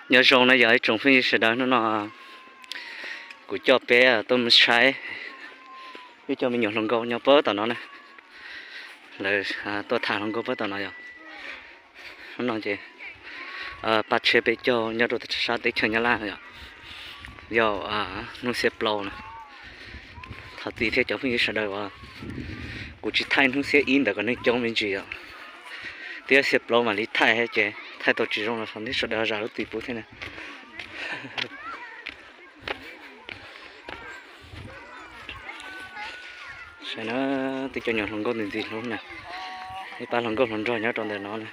Nyob zoo na yog ib tsoom phooj ywg sawv daws, hnub no kuv coj peb tuaj mus saib ib co me nyuam hluas nkauj nyob puag tom no na. Lawv tuaj tham hluas nkauj puag tom no yog. Hnub no ces pab tsheb peb caug nyob rau sab teb chaws Nyab Laj no yog, yog hnub xiab plaub na. Thov txim thiab cov phooj ywg sawv daws uas kuv tsis thaij hnub xiab ib ntawd kom neeg coob me ntsis os. Thiab xiab plaub mam li thaij ces thaij tau tsis zoo los thov nej sawv daws zam lub txim pub thiab na. Saib na, tej co nyuam hluas nkauj ntxim ntxim hlub na. Ib pab hluas nkauj hluas nraug nyob rau ntawm no na.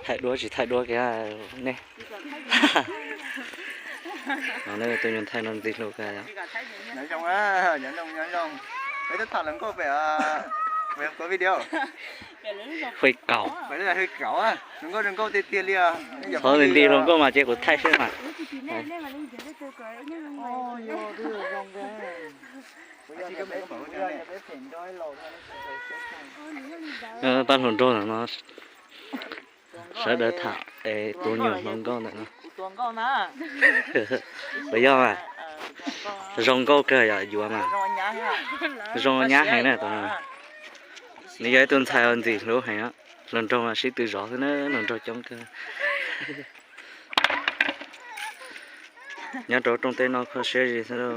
Thaij duab tsis thaij duab kiag nej. Tus nyuag ntxhais no ntxim hlub kawg. Hwj kaus. Txhob li hluas nkauj mas ces kuv thaij seb mas. Pab hluas nraug no sawv daws tham es tus nyuam hluas nkauj ntawm no. Puas yog mas? Zoo nkauj kawg yom, yuav mas. Zoo nyab heev na tus no. Nws yog ib tug ntxhais uas ntxim hlub heev, hluas nraug mas sib tw zov xwb na, hluas nraug coob kawg. Nyob rau rooj teb no kho siab zim xwb lauj.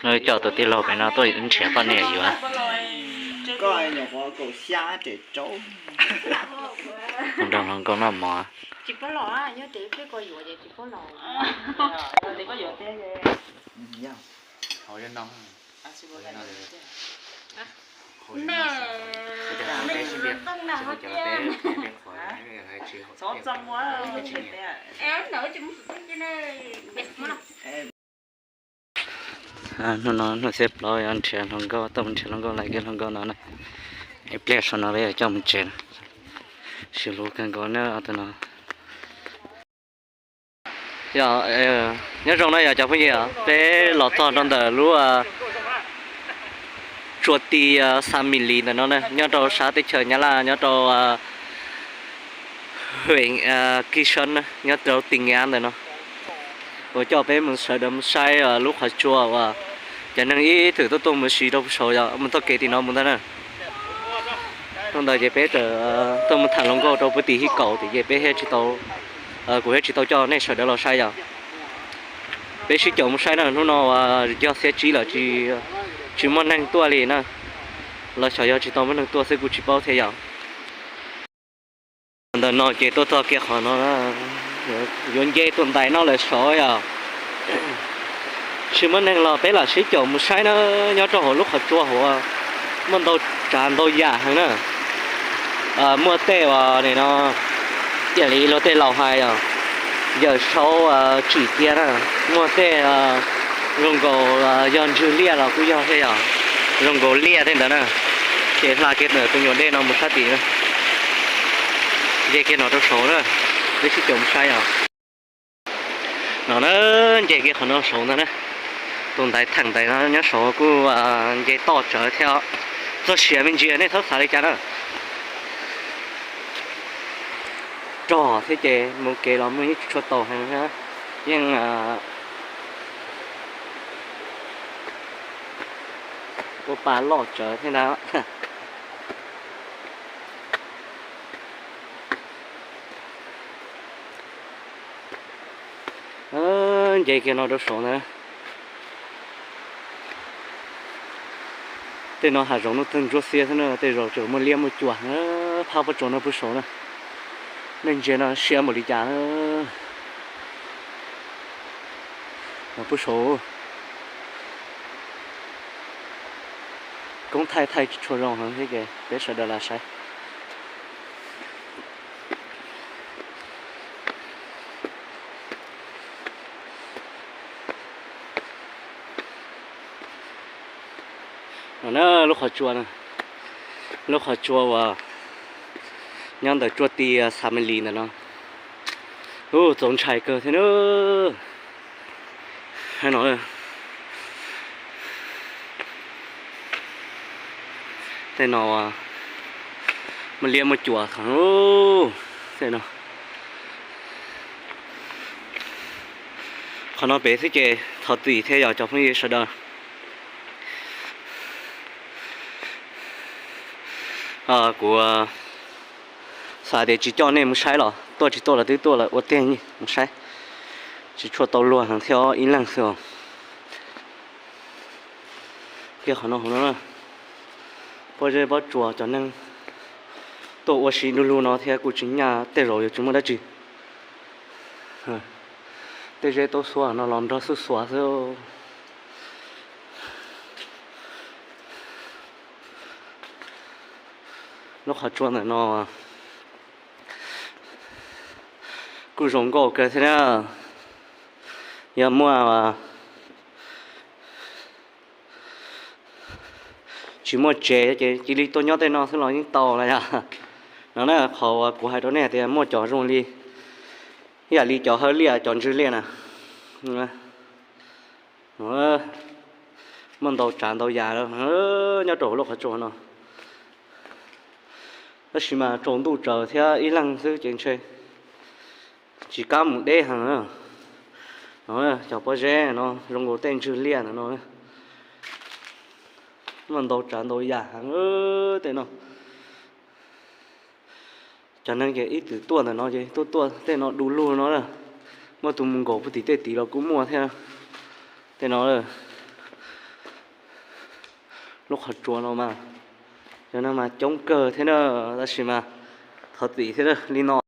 Nws coj tus tij laug pem no tuaj nrhiav poj niam yuav. Nrog hluas nkauj noj mov. Hnub no hnub xiab plaub yog nrhiav hluas nkauj, tuaj mus nrhiav hluas nkauj, lawv kev hluas nkauj no na. Ib pliag saum no peb yuav coj mus tsev. Sib hlub kawg nkaus na tus no. Nyob zoo na yog cov phooj ywg, peb los txog rau ntawm lub tsua ti Xa Mis Lis ntawm no na, nyob rau sab teb chaws Nyab Laj, nyob rau huyện Kỳ Sơn na, nyob rau tỉnh Nghệ An ntawm no. Uas coj peb mus sawv daws mus saib lub qhov tsua uas cov neeg ib txwm tuaj tuaj mus si rau pem saud yog mus txoj kev tim no mus ntag na. Hnub ntawd ces peb txawm tuaj mus tham hluas nkauj rau puag tim Hib Kaum tim ces peb thiaj tsis tau, kuv thiaj tsis tau coj nej sawv daws los saib yom. Peb sib caum mus saib na, hnub no uas yog xiab tsib lawm tsis muaj neeg tuaj li na, los xyov yog tsis tau muaj neeg tuaj xwb kuj tsis paub thiab yom. Ntawm no ces tuaj txog kiag qhov no, yuav nce tus ntaiv no lawm saud yom. Tsis muaj neeg los peb lam sib caum mus saib na, nyob rau hauv lub qhov tsua hauv muaj ntau tsav ntau yam heev na. Muaj tej uas nim no ib yam li luag tej laus hais os, yawm saub tsim cia na, muaj tej zoo nkaus yog ntswg liaj los kuj yog thiab yom, zoo nkaus liaj tej ntawd na. Ces hla kiag ntawm tus nyuam dej no mus sab tim na. Nce kiag no rau saud na, peb sib caum mus saib os. No na, nce kiag qhov no saud ntag na. Tus ntaiv theem ntaiv no nyob saud kuj nce toj tsawv thiab, txog siav me ntsis nej txhob xav li cas na. Rog thiab ces mus kev los mus yeej tsis tshua tau heev thiab, yeej ua pa loj tsawv thiab ntag. Nce kiag no rau saud ntag. Tej no hav zoov nuj txeeg ntsuab xiab xwb na, tej zaum tseem muaj liab muaj cuam. Phab pob tsuas no puag saud na, nej ntsia no siab npaum li cas na. No puag saud koob thaij thaij tsis tshua zoo heev thiab ces peb sawv daws lam saib. No na, lub qhov tsua, lub qhov tsua uas nyob ntawm tsua ti Xa Mes Lis ntawm no. Ub, txaus ntshai kawg thiab na. No, tej no muaj liab muaj cuam heev. Tej no, qhov no pem xwb ces thov txim thiab yog cov phooj ywg sawv daws. Kuv xav tias tsis coj nej mus saib los tuaj, tsis tuaj los twb tuaj lawm, ua tiag mus saib. Tsis tshua tau luag heev thiab, ib leeg xwb os. Kiag qhov no, qhov no, pob zeb pob tsuas cov neeg tuaj ua si du lug no thiab kuj tsis nyaj, tej zaum yuav tsis muaj dab tsi. Tej zeb tub xuav no los nrog xuav xuav xwb. Lub qhov tsua ntawm no kuj zoo nkauj kawg thiab na. Yog muaj, tsis muaj tsev ces cia li tuaj nyob tej no xwb los yeej tau los yog. No na, qhov uas kuv hais rau nej tias muaj cov zoo li, ib yam li cov hawb liaj, cov ntswg liaj na. Muaj ntau tsav ntau yam nyob rau lub qhov tsua no. Tab sis mas tsaus ntuj tsaws thiab ib leeg xwb ces ntshe tsis kam mus deb heev. No, cov pob zeb no zoo nkaus tej ntswg liaj ntawm no. Muaj ntau tsav ntau yam heev tej no. Cov neeg ces ib txwm tuaj ntawm no ces tuaj tuaj tej no du lug no. Muaj tus mus nkaum puag tim tej tid los kuj muaj thiab. Tej no, lub qhov tsua no mas cov neeg mas coob kawg thiab na, tab sis mas thov txim thiab li no.